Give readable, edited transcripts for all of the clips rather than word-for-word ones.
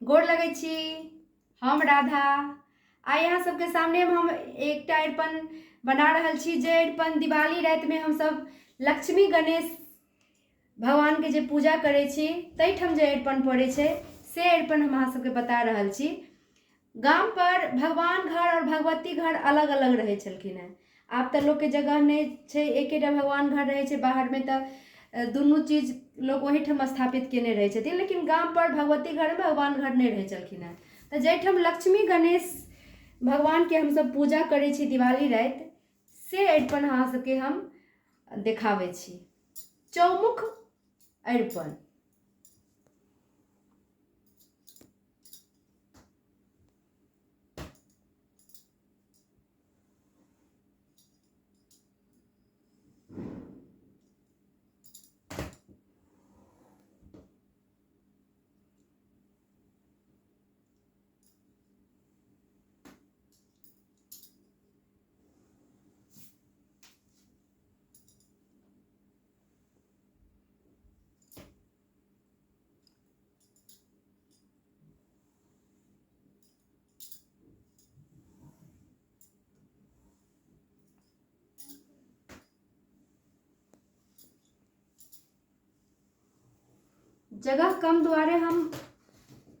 गोर लगै छी। हम राधा। आइ अहाँ सबके सामने हम एकटा अरिपन बना रहल छी, जे अरिपन दिवाली रातिमे हमसब लक्ष्मी गणेश भगवानके जे पूजा करै छी ताहिठाम जे अरिपन पड़ै छै से अरिपन हम अहाँ सबके बता रहल छी। गाम पर भगवान घर आओर भगवती घर अलग अलग रहै छलखिन हेँ। आब तऽ लोकके जगह नहि छै, एकेटा भगवान घर रहै छै। बाहरमे तऽ दुनू चीज लोक ओहीठाम स्थापित कयने रहै छथिन, लेकिन गाम पर भगवती घरमे भगवान घर नहि रहै छलखिन हेँ। तऽ जाहिठाम लक्ष्मी गणेश भगवानके हमसभ पूजा करै छी दिवाली राति, से अरिपन अहाँ सबके हम देखाबै छी, चौमुख अरिपन। जगह कम दुआरे हम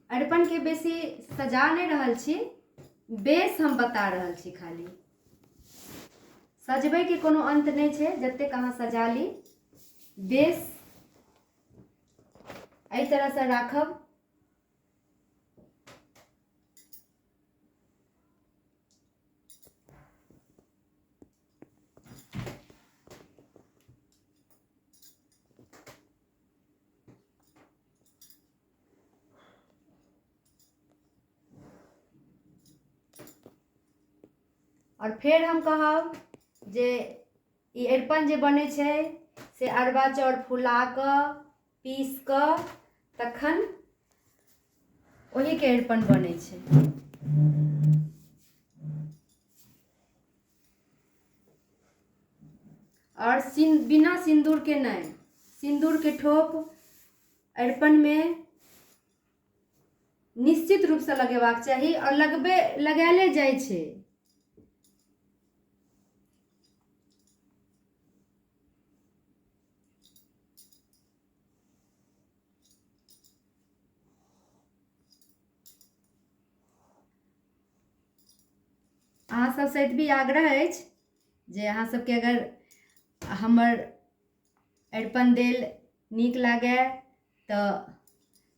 अरिपन के बेसी सजा नहि रहल छी, बेस हम बता रहल छी। खाली सजबै के कोनो अंत नहि छै, जतेक अहाँ सजा ली। बेस एहि तरहसँ राखब। आओर फेर हम कहब जे ई अरिपन जे बनै छै से अरबा चाउर फुला कऽ पीस कऽ तखन ओहीके अरिपन बनै छै। आओर बिना सिन्दूरके नहि, सिन्दूरके ठोप अरिपनमे निश्चित रूपसँ लगेबाक चाही आओर लगबे लगायले जाइ छै। अहाँ सबसँ एतबी आग्रह अछि जे अहाँ सबके अगर हमर अरिपन देल नीक लागए तऽ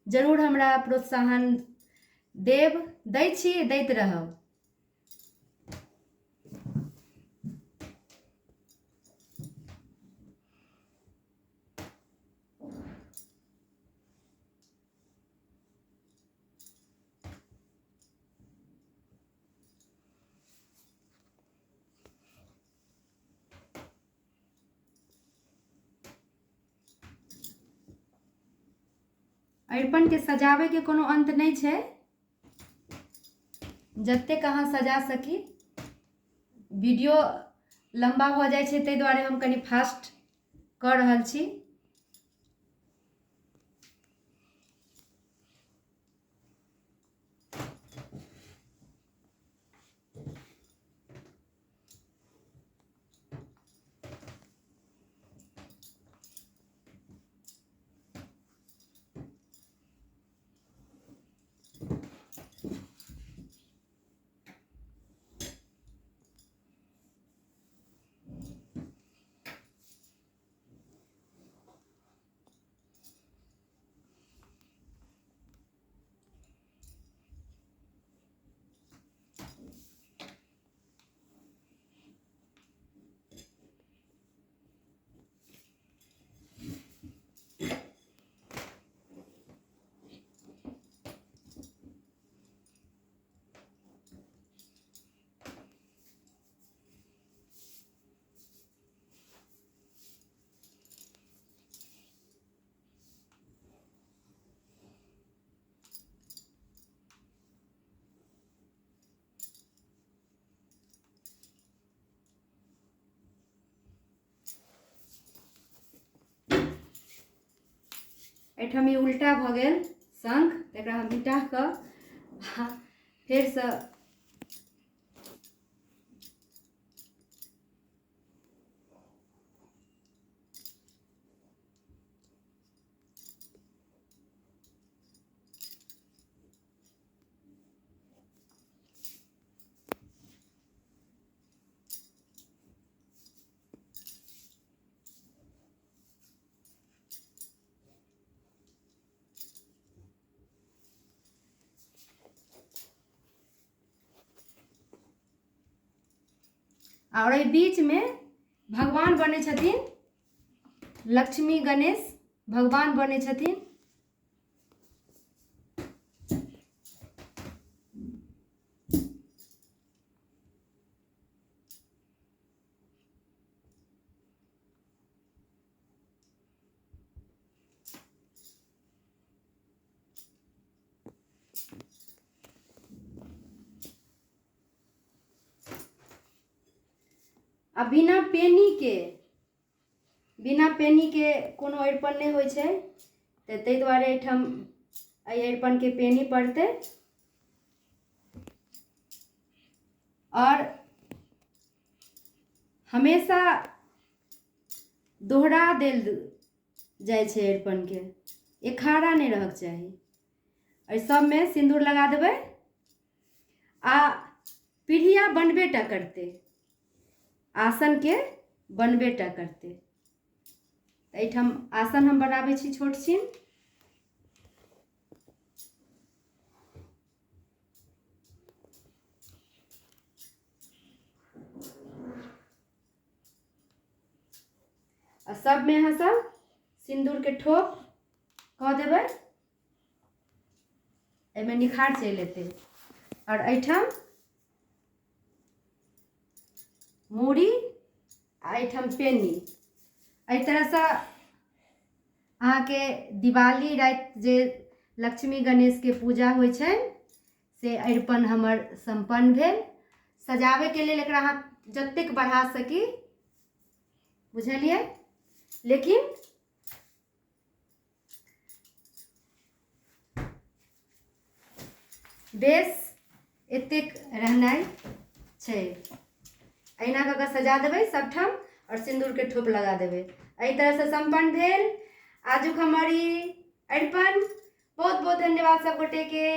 जरूर हमरा प्रोत्साहन देब, दै छी, दैत रहब। अरिपनके सजाबैके कोनो अन्त नहि छै, जतेक अहाँ सजा सकी। वीडियो लम्बा भऽ जाइ छै, ताहि दुआरे हम कनि फास्ट कऽ रहल छी। एहिठाम ई उल्टा भऽ गेल, शंख, तकरा हम मिटा कऽ फेरसँ और एहि बीचमे भगवान बनै छथिन, लक्ष्मी गणेश भगवान बनै छथिन। आ बिना पेनी के, बिना पेनी के कोनो अरिपन नहि होइ छै, तऽ ताहि दुआरे एहिठाम एहि अरिपनके पेनी पड़तै। आओर हमेशा दोहरा देल जाइ छै अरिपनके, एखारा नहि रहक चाही। एहि सबमे सिन्दूर लगा देबै आ पीढ़िया बनबे टा करतै, आसनके बनबे टा करतै। एहिठाम आसन हम बनाबै छी छोट छिन। आ सबमे अहाँ सब सिन्दूरके ठोप कऽ देबै, एहिमे निखार चलि एतै। आओर एहिठाम मूड़ी आ एहिठाम पेनी। एहि तरहसँ अहाँके दिवाली राति जे लक्ष्मी गणेशके पूजा होइ छनि से अरिपन हमर सम्पन्न भेल। सजाबैके लेल एकरा अहाँ जतेक बढ़ा सकी, बुझलियै, लेकिन बेस एतेक रहनाइ छै। एहिना कऽ कऽ सजा देबै सबठाम आओर सिन्दूरके ठोप लगा देबै। एहि तरहसँ सम्पन्न भेल आजुक हमर ई अरिपन। बहुत बहुत धन्यवाद सब गोटेके।